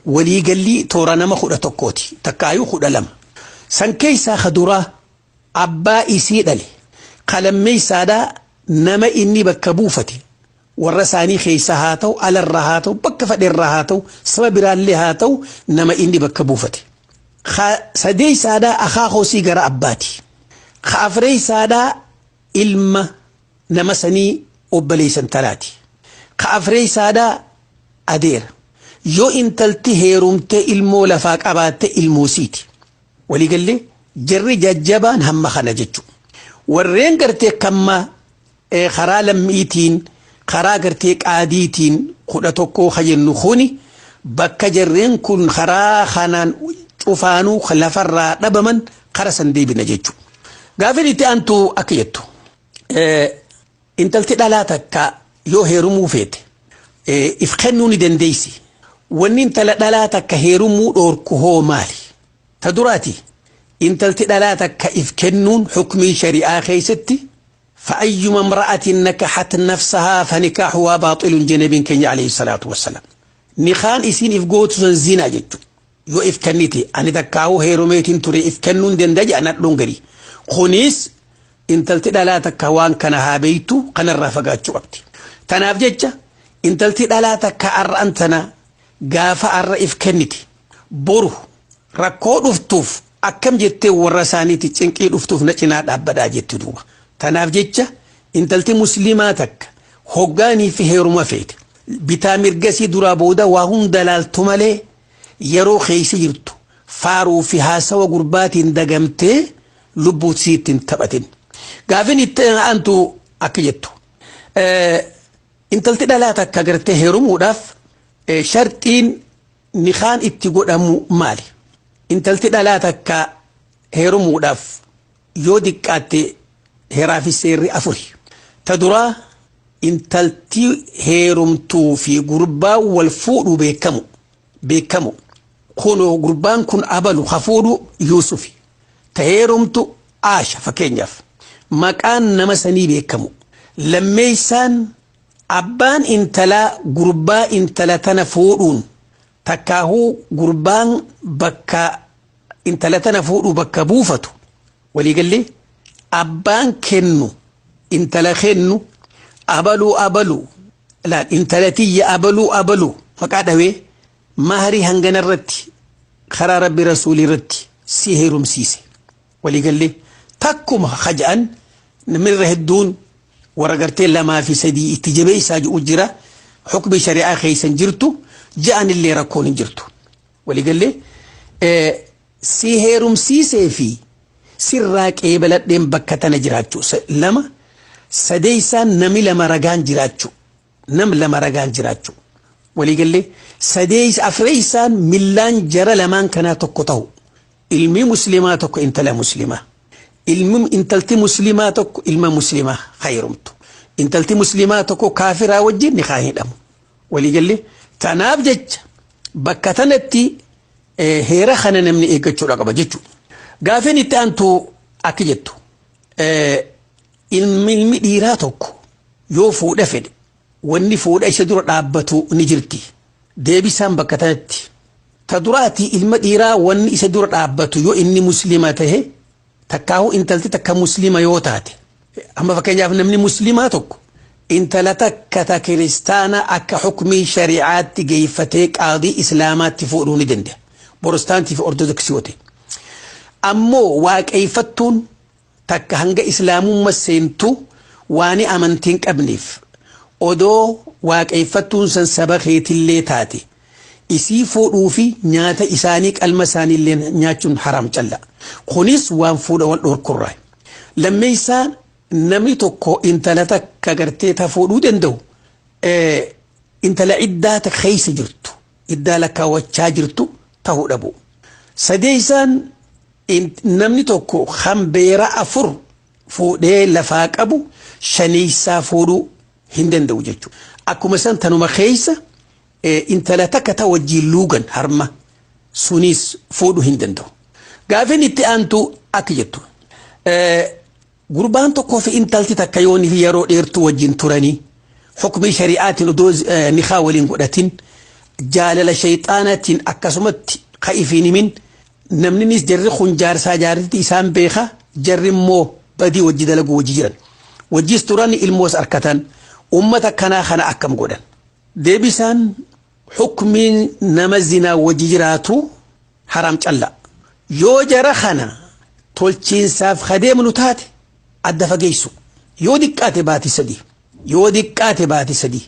waliigalli toora nama 11ti, takkaayuu 12. San keessaa kaduraa abbaa isii dhale, qalammeessaadhaa nama inni bakka buufate, warra isaanii keessa haa ta'u, alarraa haa ta'u, bakka fadheerraa haa ta'u, saba biraallee haa ta'u, nama inni bakka buufate. Sadeessaadhaa akaakosii gara abbaati. Afreessaadhaa ilma nama sanii obboleessan talaati. Afreessaadhaa adeera. Yoo intalti heerumtee ilmoo lafaa qabaatte ilmoosiiti. Waliigallee jarri jajjabaan hamma kana jechuudha. Warreen gartee kamma karaa lammiitiin, karaa gartee qaadiitiin 11 kajennu kuni, bakka jarreen kun karaa kanaan cufaanuu lafarraa dhabaman kara san deebina jechuudha. Gaafin itti aantu akka jettu, intalti dhalaa takka yoo heerumuu feete if kennuu ni dandeessi. Wanni intala dhalaa takka heerumuu dhoorku hoo maali? Ta duraati, intalti dhalaa takka if kennuun hukmii shari'aa keessatti "فأيما امرأة نكحت نفسها فنكاحها باطل" جنبين كenya عليه الصلاة والسلام. Nikaan isiin if gootu san zinaa jechuudha. Yoo if kennite, ani takkaa'uu heerumeetiin ture, if kennuun danda'a jedhan hadhuun gadi. Kunis intalti dhalaa takka waan kana haa beeytu, kanarraa fagaachuu qabdi. Tanaaf jecha intalti dhalaa takka har'an tana Gaafa arra if kenniti boru rakkoo dhuftuuf akkam jettee warra isaaniiti cinqii dhuftuuf na cinaa dhaabbadhaa jetti duuba. Tanaaf jecha intalti musliimaa takka hoggaanii fi heeruma feete bitaa mirgasii duraa booda waa hunda laaltu malee yeroo keessa jirtu faaruu fi haasawa gurbaatiin dagamtee lubbuu siitti hin taphatin. Gaafin itti aantu akka jettu intalti dhalaa takka gartee heerumuudhaaf sharxiin nikaan itti godhamu maali? Intalti dhalaa takka heerumuudhaaf yoo diqqaatte heeraa fi seerri afuri. Ta duraa intalti heerumtuu fi gurbaa wal fuudhu beekamu beekamu. Kunoo gurbaan kun abalu ha fuudhu Yuusufi. Ta heerumtu Aasha fakkeenyaaf. Maqaan nama sanii beekamu. Lammeessaan abbaan intalaa gurbaa intala tana fuudhuun takkaahuu gurbaan bakka intala tana fuudhu bakka buufatu waliigallee abbaan kennu intala kennu abaluu abaluu laal intala tiyya abaluu abaluu maqaa dhawee maharii hangana irratti karaa rabbi rasuulii irratti si heerumsiise waliigallee takkuma haja'an namirra hedduun warra gartee lamaa fi sadii itti jabeessaa jiru jira hukmi shari'aa keessan jirtu ja'an illee rakkoon hin jirtu waliigallee si heerumsiisee fi sirraa qeebaladheen bakka tana jiraachuu lama sadeessaan nami lama ragaan jiraachuu nam lama ragaan jiraachuu waliigallee sadees afreessaan millaan jara lamaan kanaa tokko ta'u ilmi muslimaa tokko intala muslimaa ilmi intalti muslimaa tokko ilma muslimaa heerumtu intalti muslimaa tokko kaafiraa wajjin ni haa hidhamu waliigallee tanaaf jecha bakka tanatti heera kana namni eeggachuudha qaba jechuudha. Gaafin itti aantu akka jettu ilmi dhiiraa tokko yoo fuudha fedhe wanni fuudha isa dura dhaabbatu ni jirti. Deebisaan bakka tanatti. Ta duraati ilma dhiiraa wanni isa dura dhaabbatu yoo inni muslima tahe takkaahuu intalti takka muslima yoo taate. Amma fakkeenyaaf namni muslimaa tokko intala takka ta kiristaana akka hukmii shari'aatti geeffatee qaadii islaamaatti fuudhuu ni danda'a. Protestaantii fi ortodoksii yoo ta'e. Ammoo waaqeeffattuun takka hanga islaamummaa seentu waan amantii hin qabneef odoo waaqeeffattuun san saba keetillee taate isii fuudhuu fi nyaata isaanii qalma isaaniillee nyaachuun haram calla. Kunis waan fuudha wal dhorkurraa. Lammeessaan namni tokko intala takka gartee ta fuudhuu danda'u intala iddaa ta keessa jirtu iddaa lakkaawwachaa jirtu ta'uu dhabu. Sadeessaan namni tokko hambeera afur fuudhee lafaa qabu shaniisaa fuudhuu hin danda'u jechuudha. Akkuma san tanuma keessa intala takka ta wajjiin luugan harma sunis fuudhuu hin danda'u. Gaafin itti aantu akka jettu gurbaan tokkoo fi intalti takka yoo yeroo dheertuu wajjin turanii hukmii shari'aatiin odoo nikaa waliin godhatin jaalala shayxaanaatiin akkasumatti ka'ifiin himin namninis jarri kun jaarsaa jaartitti isaan beeka jarri immoo badii wajji dalaguu wajji jiran. Wajjis turan ilmoos arkatan ummata kanaa kana akkam godhan. Deebisaan hukmiin nama zinaa wajji jiraatu haram calla. Yoo jara kana tolchiinsaaf kadeemnu taate adda fageessu. Yoo diqqaate baati sadii. Yoo diqqaate baati sadii.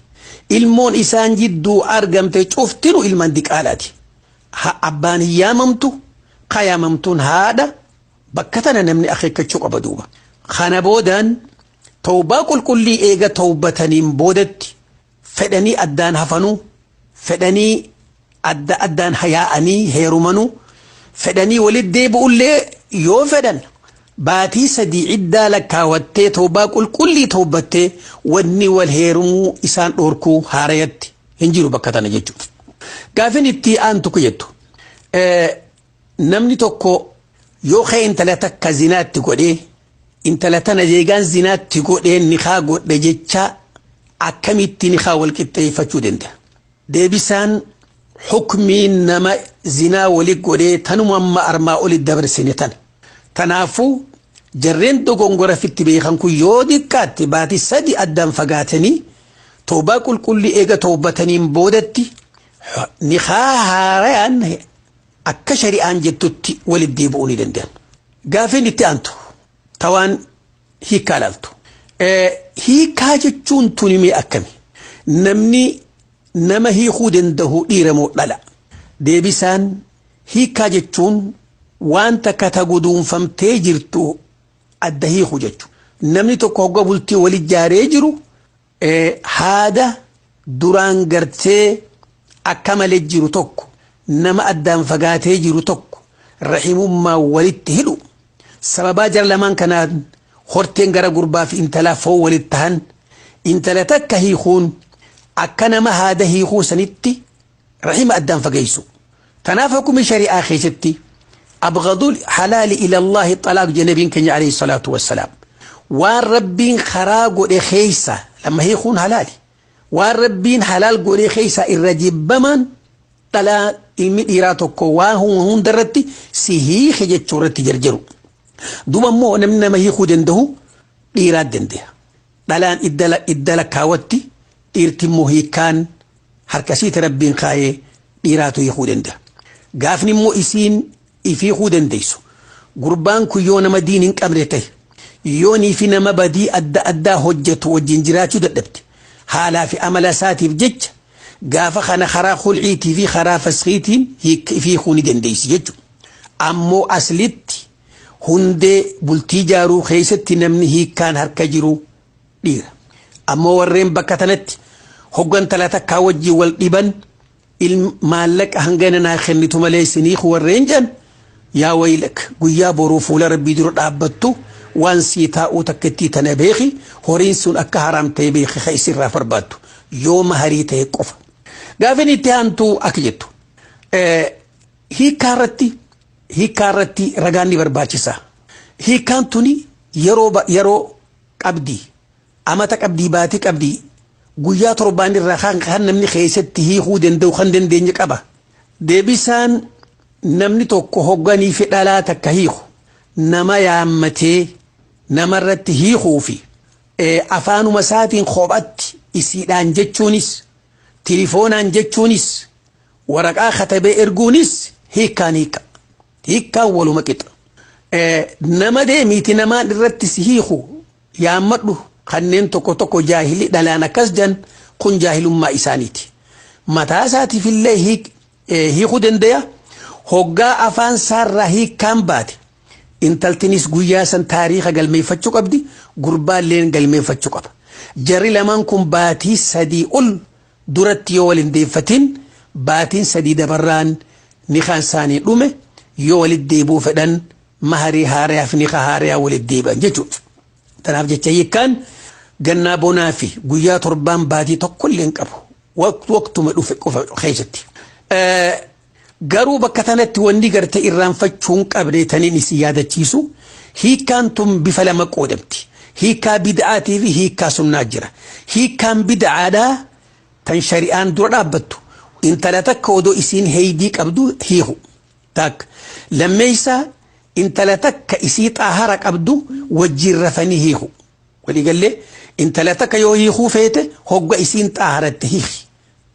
Ilmoon isaan jidduu argamte cuftinu ilmaan diqaalaati. Abbaan hin yaamamtu qayaamamtuun haadha bakka tana namni akeekkachuu qaba duuba. Kana boodaan tawbaa qulqullii eega tawbataniin boodatti fedhanii addaan hafanuu fedhanii adda addaan hayaa'anii heerumanuu fedhanii walitti deebi'ullee yoo fedhan baatii sadii iddaa lakkaawattee tawbaa qulqullii tawbattee wanni wal heerumuu isaan dhorkuu haarayatti hin jiru bakka tana jechuudha. Gaafin itti aantu jettu namni tokko yoo ka'e intala takka zinaatti godhee intala tana jeegaan zinaatti godhee nikaa godhe jecha akkamitti nikaa wal qixxeeffachuu danda'a. Deebisaan hukmiin nama zinaa wali godhee tanuma amma armaa olitti dabarsine tana. Kanaafuu jarreen dogongora fitti beekan kun yoo diqqaatte baatii sadi addaan fagaatanii toobaa qulqullii eega toobataniin boodatti Nikaa haarayaan akka shari'aan jettutti walitti deebi'uu ni danda'an. Gaafiin itti aantu tawaan hiikkaa laaltu. Hiikkaa jechuun tuni mee akkami? Namni nama hiikuu danda'u dhiira moo dhala? Deebisaan hiikkaa jechuun waan takka ta guduunfamtee jirtu adda hiiku jechuudha. Namni tokko hogga bultii wal ijaaree jiru haada duraan gartee akka malee jiru tokko, nama addaan fagaatee jiru tokko rahimummaa walitti hidhu, sababaa jara lamaan kanaan horteen gara gurbaa fi intalaa foon walitti tahan, intala takka hiikuun akka nama haada hiikuu sanitti rahima addaan fageessu. Tanaaf hukumi shari'aa keessatti abghadul halaali ila Allahi xalaaq jedhe keenya alayhi salaatu wassalaam. Waan Rabbiin karaa godhe keessa lama hiikuun halaali. Waan Rabbiin halaal godhe keessa irra jibbamaan dhalaa ilmi dhiiraa tokko waan hundarratti si hiike jechuu irratti jarjaru. Duuba immoo namni nama hiikuu danda'u dhiiraa danda'a. Dhalaan idda lakkaawwatti, dhiirti immoo hiikkaan harkasiiti Rabbiin kaayee dhiiraatu hiikuu danda'a. Gaafni immoo isiin hiikuu dandeessu. Gurbaan kun yoo nama diin hin qabne ta'e, yoonii fi nama badii adda addaa hojjetu wajjin jiraachuu dadhabde, haalaa fi amala isaatiif jecha gaafa kana karaa khulciitii fi karaa fasqiitiin hiikuu ni dandeessi jechuudha. Ammoo aslitti hundee bultii jaaruu keessatti namni hiikkaan harka jiru dhiira. Ammoo warreen bakka tanatti hoggantala takkaa wajjin wal dhiban, maallaqa hangana naa kennitu malee isinii warreen jedhan, yaa waylak, guyyaa boruu fuula Rabbii dura dhaabbattu waan sii taa'uu takkittii tana beeki, horiin sun akka haraam ta'e beeki ka isirraa barbaaddu yoo maharii ta'e qofa. Gaafin itti aantu akka jettu, hiikkaa irratti ragaan ni barbaachisa. Hiikkaan tuni yeroo qabdii, amata qabdii, baatii qabdii, guyyaa 7 irraa kan namni keessatti hiikuu danda'u kan dandeenye qaba. Deebisaan namni tokko hogganii fi dhalaa takka hiiku nama yaammatee namarratti hiikuu fi afaanuma isaatiin kophatti isiidhaan jechuunis, tilifoonaan jechuunis, waraqaa katabee erguunis hiikkaan hiika. Hiikkaan waluma qixa. Nama deemiiti namaan irratti si hiiku yaammadhu, kanneen tokko tokko jaahilli dhalaan akkas jan kun jaahilummaa isaaniiti. Mataa isaatiifillee hiikuu danda'a. Hoggaa afaan isaarraa hiikkaan baate, intaltinis guyyaa san taariika galmeeffachuu qabdi, gurbaalleen galmeeffachuu qaba. Jarri lamaan kun baatii 3 ol duratti yoo waliin deeffatin, baatiin 3 dabarraan nikaan isaanii dhume, yoo walitti deebi'uu fedhan maharii haarayaa fi nikaa haarayaa walitti deebi'an jechuudha. Tanaaf jecha hiikkaan gannaa bonaa fi guyyaa 7 baatii tokko illee hin qabu. Waqtuma dhufe qofa keessatti. Garuu bakka tanatti wanni garte irraanfachuu hin qabne taniin isin yaadachiisu, hiikkaan tun bifa lama qoodamti. Hiikkaa bid'aatii fi hiikkaa sunnaa jira. Hiikkaan bid'aadhaa tan shari'aan dura dhaabbattu intala takka odoo isiin heydii qabdu hiiku. Takka. Lammeessaa, intala takka isii xaahara qabdu wajjin rafanii hiiku. Waliigallee, intala takka yoo hiikuu feete hogga isiin xaaharatte hiiki.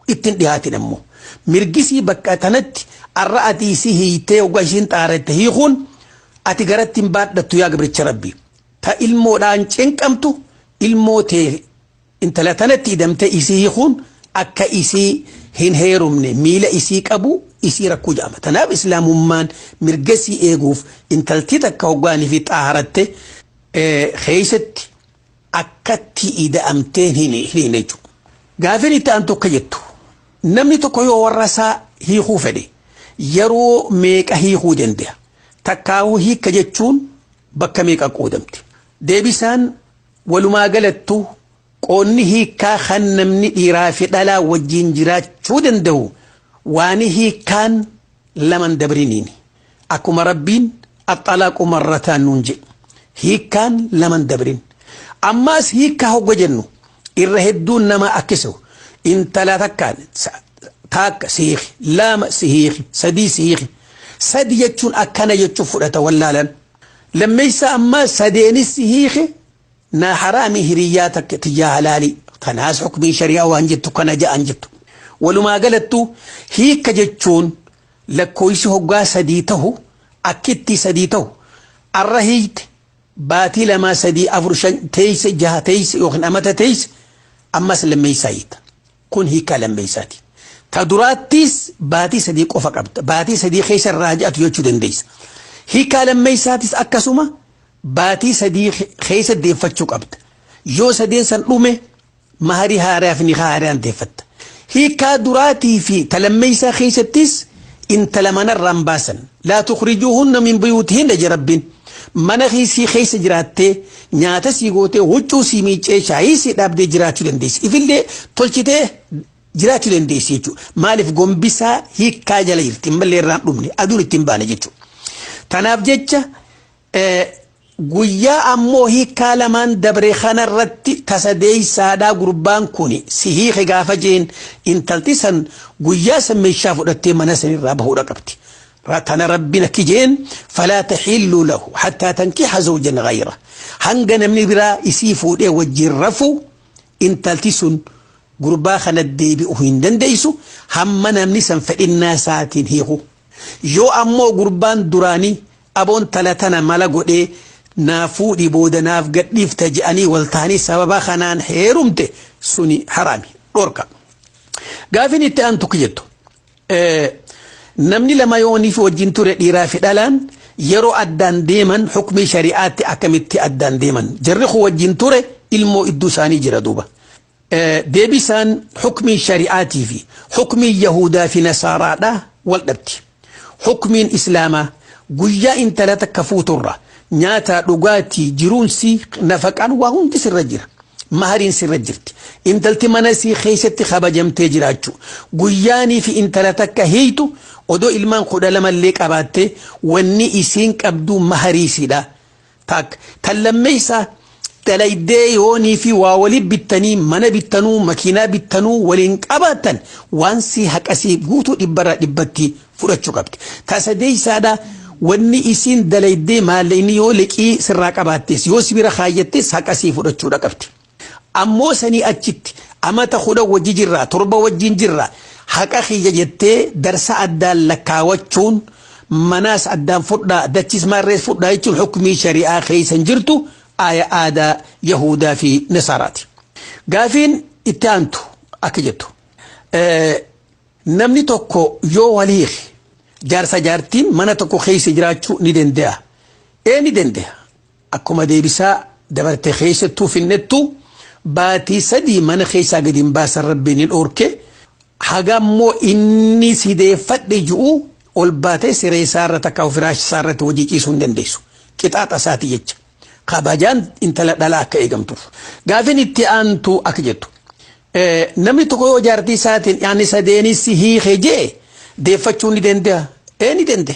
Ittiin dhiyaatin ammoo. Mirgisii bakka tanatti arra ati isii hiitee hogga isiin xaaharatte hiikuun ati garatti hin baadhattu, yaa gabricha Rabbii. Ta ilmoodhaan cinqamtu, ilmoo tee intala tanatti hidhamtee isii hiikuun akka isii hin heerumne miila isii qabu isii rakkoo jedhama. Tanaaf islaamummaan mirga sii eeguuf intalti takka hoggaanii fi xaaharatte keessatti akkatti ida'amtee hin hiine jechuudha. Gaafin itti aantu akka jettu, namni tokko yoo warra isaa hiikuu fedhe yeroo meeqa hiikuu danda'a? Takkaawuu hiika jechuun bakka meeqa qoodamti? Deebisaan walumaa galattu qoonni hiikkaa kan namni dhiiraa fi dhalaa wajjin jiraachuu danda'u waan hiikkaan laman dabriniini. Akkuma Rabbiin "الطلاق مرتان" nuun jedhu. Hiikkaan laman dabrin. Ammaas hiikkaa hogga jennu irra hedduun nama akkisu intala takkaan takka si hiiki, lama si hiiki, sadii si hiiki. Sadi jechuun akkana jechuun fudhata wallaalan. Lammeessa ammaa sadeenis si hiiki, naa haraami, hiriyyaa takka tiyyaa halaali. Kanaas hukmii shari'aa waan jettu kana ja'an jettu. Walumaa galattu hiika jechuun lakkoofsi hoggaa sadii tahu, akkitti sadii tahu, arra hiikte baatii 2, 3, 4, 5 teeyse, 6 teeyse yookiin amata teeyse, ammas lammeessaa hiita. Kun hiikaa lammeessaati. Ta duraattis baatii 3 qofa qabda. Baatii 3 keessa raaja'atu jechuu dandeessa. Hiikaa lammeessaatis akkasuma baatii 3 keessa deeffachuu qabda. Yoo sadeen san dhume, maharii haaraa fi nikaa haaraan deeffatta. Hiikaa duraatii fi ta lammeessaa keessattis intala manarraan baasan. Laa tukhrijuuhunna min buyuutihinna jedhe Rabbiin. Mana sii keessa jiraattee, nyaata sii gootee, huccuu sii miiccee, shaayii sii dhaabdee jiraachuu dandeessi. Ifillee tolchitee jiraachuu dandeessi jechuudha. Maaliif? Gombisaa hiikaa jala jirti mallee irraan dhumne, aduun ittiin baane jechuudha. Tanaaf jecha guyyaa ammoo hiikaa lamaan dabre kanarratti tasadeessaadhaa gurbaan kun si hiike gaafa jeen, intalti san guyyaa san meeshaa fudhattee mana sanirraa bahuudha qabdi. Tana Rabbiin akki jeen: falaa taxillu lahu hattaa tankixa zawjan gayra. Hanga namni biraa isii fuudhee wajjin rafu intalti sun gurbaa kana deebi'uu hin dandeessu, hamma namni san fedhinnaa isaatiin hiiku. Yoo ammoo gurbaan duraanii aboon tala tana mala godhee naa fuudhi, booda naaf gadhiifta je'anii wal ta'anii sababa kanaan heerumte, suni haraami, dhorka. Gaafin itti aantu jettu, namni lama yooniif wajjin ture, dhiiraa fi dhalaan, yeroo addaan deeman hukmii shari'aatti akkamitti addaan deeman? Jarri kun wajjin ture, ilmoo idduu isaanii jira duuba. Deebisaan hukmii shari'aatii fi hukmii Yahudaa fi Nasaaraadha wal dhabdi. Hukmiin Islaamaa guyyaa intala takka fuuturra nyaata, dhugaatii, jiruunsi, nafaqaan waa hundi sirra jira. Mahariin sirra jirti. Intalti mana sii keessatti kabajamtee jiraachuu. Guyyaanii fi intala takka hiitu, odoo ilmaan 12 illee qabaatte, wanni isiin qabdu mahariisiidha. Takka. Tan lammeessaa, dalaydee yoonii fi waa walii bittanii, mana bittanuu, makiinaa bittanuu waliin qabaatan, waan sii haqasii guutuu dhibbarraa dhibbatti fudhachuu qabdi. Ta sadeessaadha, wanni isiin dalaydee maallaqni yoo liqii sirraa qabaattes, yoo sibira kaayyattes, haqasii fudhachuudha qabdi. Ammoo sanii achitti amata 10 wajji jirraa, 7 wajjin jirraa, haqa kiyya jettee darsa addaan lakkaawachuun, manaas addaan fudhaa, dachis maarrees fudhaa jechuun hukumii shari'aa keessa hin jirtu, aaya aadaa Yahudaa fi Nasaaraati. Gaafiin itti aantu akka jettu, namni tokko yoo walii jaarsa jaartiin mana tokko keessa jiraachuu ni danda'a? Ee, ni danda'a. Akkuma deebisaa dabarte keessattuu finnettu, baatii 3 mana keessaa gadi hin baasan, Rabbiin hin dhoorke. Hagammoo inni si deeffadhe ji'u ol baatee siree isaarra takka firaasha isaarratti hojii ciisuu hin dandeessu. Qixaaxa isaati jecha. Kabajaan intala dhalaa akka eegamtuuf. Gaafin itti aantu akka jettu, namni tokko yoo jaartii isaatiin yaani sadeenis hiike jee, deeffachuu ni danda'a? Ee, ni danda'a.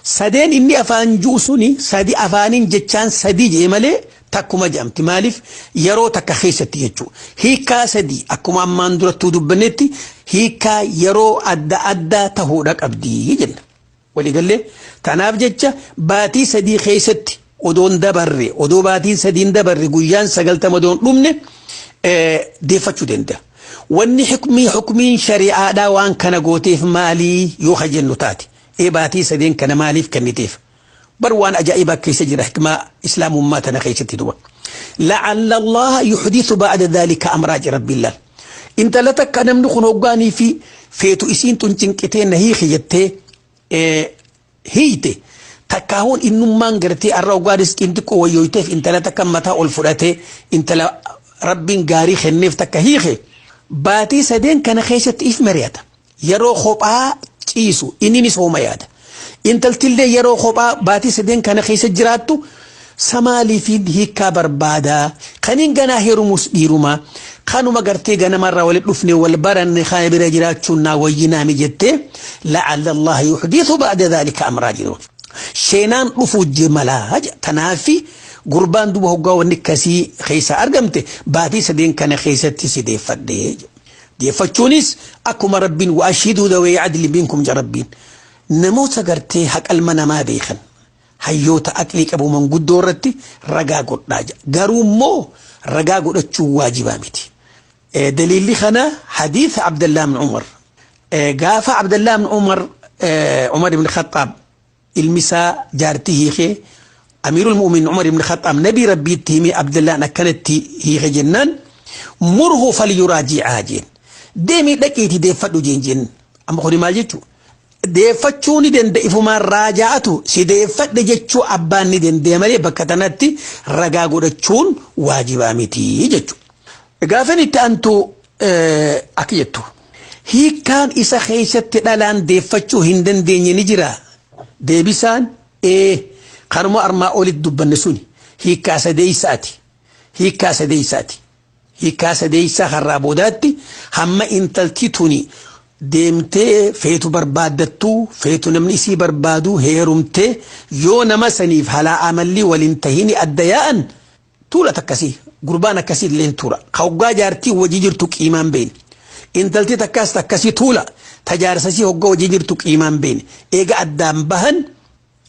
Sadeen inni afaan ju'u suni sadi afaaniin jechaan sadi jee malee takkuma jedhamti. Maaliif? Yeroo takka keessatti jechuudha. Hiikaa sadi akkuma ammaan durattuu dubbannetti hiikaa yeroo adda addaa ta'uudha qabdi jenna. Waliigallee tanaaf jecha baatii 3 keessatti odoon dabarre, odoo baatiin sadiin dabarre, guyyaan 90 odoon dhumne deeffachuu danda'a. Wanni hukmiin shari'aadhaa waan kana gooteef maalii yoo jennu taate? Ee, baatii sadeen kana maaliif kenniteef? Bar waan ajaa'ibaa keessa jira hikmaa islaamummaa tana keessatti duba. لعل الله يحدث بعد ذلك أمرا رب الله. Intala takka namni kun hoggaanii fi feetu isiin tun cinqitee na hiiki jettee hiite, takkaahuun innummaan gartee arra hoggaa riskiin xiqqoo wayyooyteef intala takka mataa ol fudhatee intala Rabbiin gaarii kenneef takka hiike, baatii sadeen kana keessatti if mari'ata. Yeroo kophaa ciisu inni sooma yaada. Intaltillee yeroo kophaa baatii sadeen kana keessa jiraattu samaaliifiin hiikkaa barbaadaa. Kaniin ganaa heerumus dhiirumaa. Kanuma gartee ganamarraa walitti dhufne, wal baranne, kana bira jiraachuun naa wayyinaami jettee, لعل الله يحدث بعد ذلك أمرا jiru. Sheenaan dhufuu malaa. Tanaafi gurbaan duba hoggaa wanni akkasii keessa argamte baatii sadeen kana keessatti si deeffadhee. Deeffachuunis akkuma Rabbiin وأشهدوا ذوي عدل منكم ja Rabbiin. Namoota gartee haqalma namaa beekan, hayyoota aqlii qabu, manguddoo irratti ragaa godhaa jira. Garuu immoo ragaa godhachuun waajibaa miti. Daliilli kana hadiisa Abdallaa ibn Umar. Gaafa Abdallaa ibn Umar, Umar ibn Khattaab ilmi isaa jaartii hiikee, Amiirul Mu'miniin Umar ibn Khattaab nabii Rabbiitti himee, Abdallaan akkanatti hiike jennaan, "Murhu falyuraaji'aa" jeen. Deemii dhaqiitii deeffadhu jeen. Amma kuni maal jechuu? Deeffachuu ni danda'a, ifumaan raajaa'atu si deeffadhe jechuu abbaan ni danda'a malee bakka tanatti ragaa godhachuun waajibaa miti jechuudha. Gaafan itti aantu akka jettu, hiikkaan isa keessatti dhalaan deeffachuu hin dandeenye ni jira. Deebisaan ee, kanuma armaa olitti dubbanne suni hiikkaa sadeessaati. Hiikkaa sadeessaati. Hiikkaa sadeessaa har'aa boodaatti hamma intalti tuni deemtee feetu barbaaddattuu, feetu namni isii barbaadu heerumtee, yoo nama saniif halaa amalli waliin tahini adda yaa'an tuula takkasii, gurbaan akkasii illee tuula. Hoggaa jaartii wajii jirtu qiimaan beene. Intalti takkaas takkasii tuula, tajaarsasii hoggaa wajii jirtu qiimaan beene. Eega addaan bahan,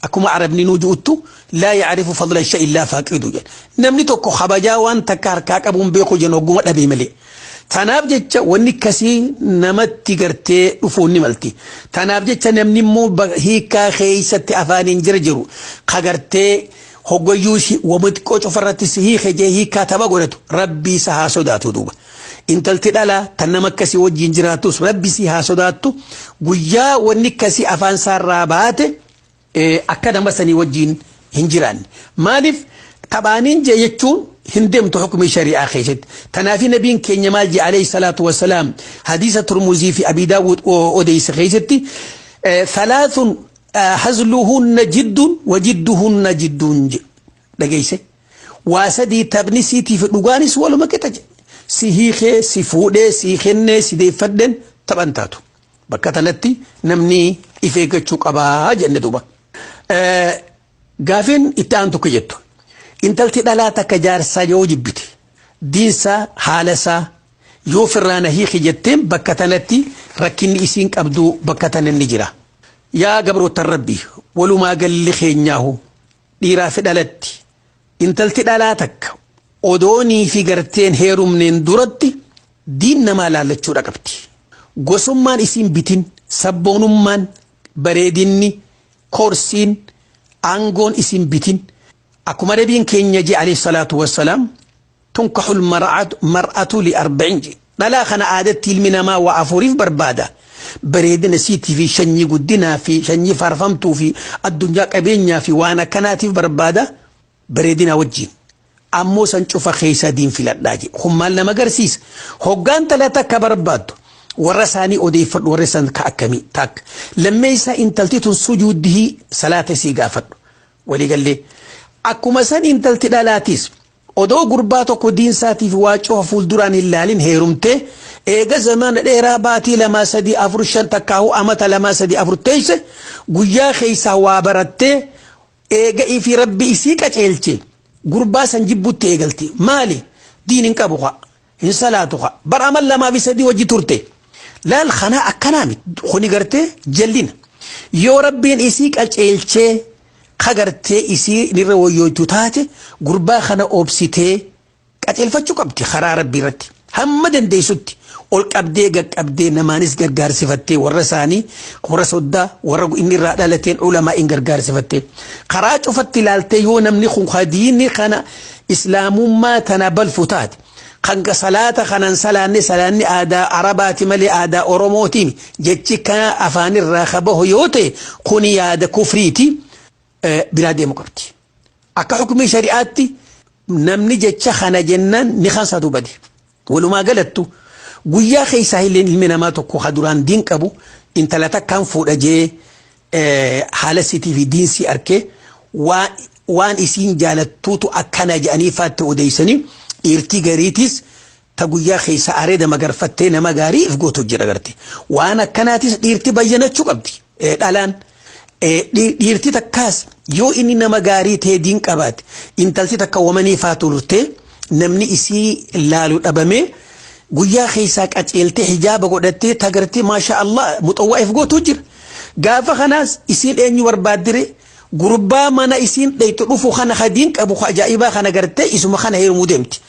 akkuma Arabni nuu ju'uttu, "لا يعرف فضل الشيء إلا فاقده" jedha. Namni tokko kabajaa waan takka harkaa qabuun beeku jennu hogguma dhabee malee. Tanaaf jecha wanni akkasii namatti gartee dhufuun ni malti. Tanaaf jecha namni immoo hiikaa keessatti afaaniin jira jiru kagartee hoggayyuu wama xiqqoo cufarratti si hiike jee hiikaa tapha godhatu, Rabbii isa haa sodaatu duuba. Intalti dhalaa tan nama akkasii wajjin jiraatus Rabbi si haa sodaattu. Guyyaa wanni akkasii afaan isaarraa baate akka nama sanii wajjin hin jiraanne. Maaliif taphaaniin jee jechuun hin deemtu hukumii shari'aa keessatti. Tanaafi nabiin keenya maal jee عليه الصلاة والسلام? Hadiisa Turmuzii fi Abi Daawud odeesse keessatti, "ثلاث هزلهن جد وجدهن جد" je dhageesse. Waa sadii taphni siitii fi dhugaanis waluma qixa je. Si hiikee, si fuudhee, si kennee, si deeffadheen taphan taatu. Bakka tanatti namni if eeggachuu qabaa jenne duuba. Gaafiin itti aantu tokko jettu. Intalti dhalaa takka jaarsaa yoo jibbite, diinsaa, haala isaa yoo firraana hiiki jetteen, bakka tanatti rakkinni isiin qabdu bakka tana ni jira. Yaa gabroottan Rabbii, walumaa galli keenyaahu dhiiraa fi dhalatti, intalti dhalaa takka odoonii fi garteen heerumneen duratti diin namaa laallachuudha qabdi. Gosummaan isiin bitin, sabboonummaan, bareedinni, korsiin, aangoon isiin bitin. Akkuma nabiin keenya je عليه الصلاة والسلام, "تنكح المرأة لأربع" je. Dhalaa kana aadatti ilmi namaa waa afuriif barbaada. Bareedina siitii fi sanyii guddinaa fi sanyii faarfamtuu fi addunyaa qabeenyaa fi waan akkanaatiif barbaada, bareedina wajjin. Ammoo san cufa keessa diin filadhaa je. Kun maal nama agarsiisa? Hoggaan tala takka barbaaddu, warra isaanii odeeffadhu, warra isaan ka akkamii takka. Lammeessaa, intalti tun sujuuddihii salaata isii gaafadhu. Waliigallee akkuma san intalti dhalaatis odoo gurbaa tokko diinsaatiif waa cufa fuulduraan hin laalin heerumtee, eega zamana dheeraa baatii 2, 3, 4, 5, takkaahuu amata 2, 3, 4 teesse, guyyaa keessaa waa barattee, eega ifii Rabbi isii qaceelche, gurbaa san jibbutti eegalti. Maali? Diin hin qabu, qa hin salaatu, qa bar amal 2 fi 3 wajji turte. Laal, kanaa akkanaa miti. Kuni gartee jallina. Yoo Rabbiin isii qaceelchee kagartee isii irra wayyootu taate, gurbaa kana obsitee qaceelfachuu qabdi. Karaa Rabbii irratti hamma dandeessutti ol qabdee, gaqqabdee, namaanis gargaarsifattee, warra isaanii, warra soddaa, warra inni irraa dhalateen, ulamaa in gargaarsifattee, karaa cufatti ilaaltee, yoo namni kun diinni kana Islaamummaa tana balfu taate, kan salaata kanan salaanne, salaanni aadaa Arabaati malee aadaa Oromootiin jechi kana afaanirraa kabahu yoo ta'e, kuni yaada kufriiti, biraa deemu qabdi. Akka hukumii shari'aatti namni jecha kana jennaan ni kansatu bade. Walumaa galattu guyyaa keessaa illee ilmi namaa tokko ha duraan diin qabu intala takkaan fuudha jee, haala sitii fi diinsii arkee, waan isiin jaalattuutu akkana jedhanii faatte odeessanii, dhiirtii gariitis ta guyyaa keessa areeda magarfattee nama gaarii if gootu jira garte. Waan akkanaatis dhiirti bayyanachuu qabdi dhalaan. Dhiirti takkaas yoo inni nama gaarii ta'e, diin qabaate, intalti takka wamanii faa turte, namni isii laalu dhabamee, guyyaa keessaa qaceeltee hijaaba godhattee tagartee, maasha Allah, muxawwaa if gootu jira. Gaafa kanaas isiin eenyu barbaaddire? Gurbaa mana isiin dheeytu dhufu kana, hadiin qabu, ajaa'ibaa kana gartee isuma kana heerumuu deemti.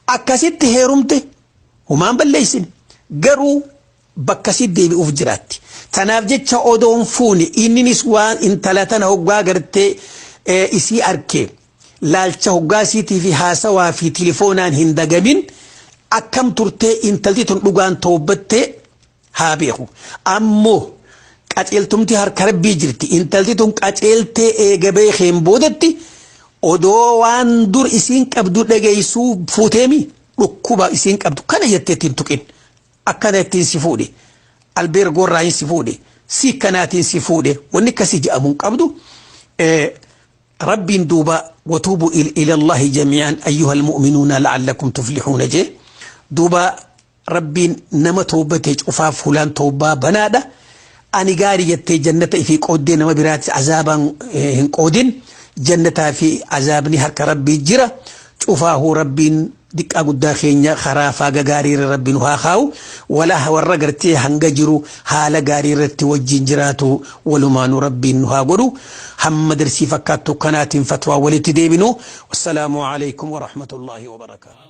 Akkasitti heerumte. Humaan balleessine garuu bakka si deebi'uuf jiraatti. Tanaaf jecha odoon fuune inninis waan intala tana hoggaa gartee isii arkee laalcha hoggaa isiitii fi haasawaa fi tilifoonaan hin dagamin akkam turtee intalti tun dhugaan toobbattee haa beeku. Ammoo qaceeltumti harka rabbii jirti. Intalti tun qaceeltee eega beekeen boodatti odoo waan dur isiin qabdu dhageessuu fuuteemi dhukkuba isiin qabdu kana jettee ittiin tuqin. Akkana ittiin si fuudhe. Albeergoorraa hin si fuudhe. Si kanaatiin si fuudhe. Wanni akkasii jedhamu hin qabdu. Rabbiin duuba وتوبوا إلى الله جميعا أيها المؤمنون لعلكم تفلحون jee duuba rabbiin nama toobatee cufaaf hulaan toobaa banaadha. Ani gaarii jettee jannata ifii qooddee nama biraatti azaabaan hin qoodin jannataa fi azaabni harka rabbii jira. Cufaahuu rabbiin diqqaa guddaa keenya karaa faaga gaarii irra rabbiin haa kaa'u. Walaa warra gartee hanga jiru haala gaarii irratti wajjin jiraatu walumaanuu rabbiin nu haa godhu. Hamma darsii fakkaattu kanaatiin fatwaa walitti deebinu. Wassalaamu alaikum wa rahmatullaahi wa barakaatu.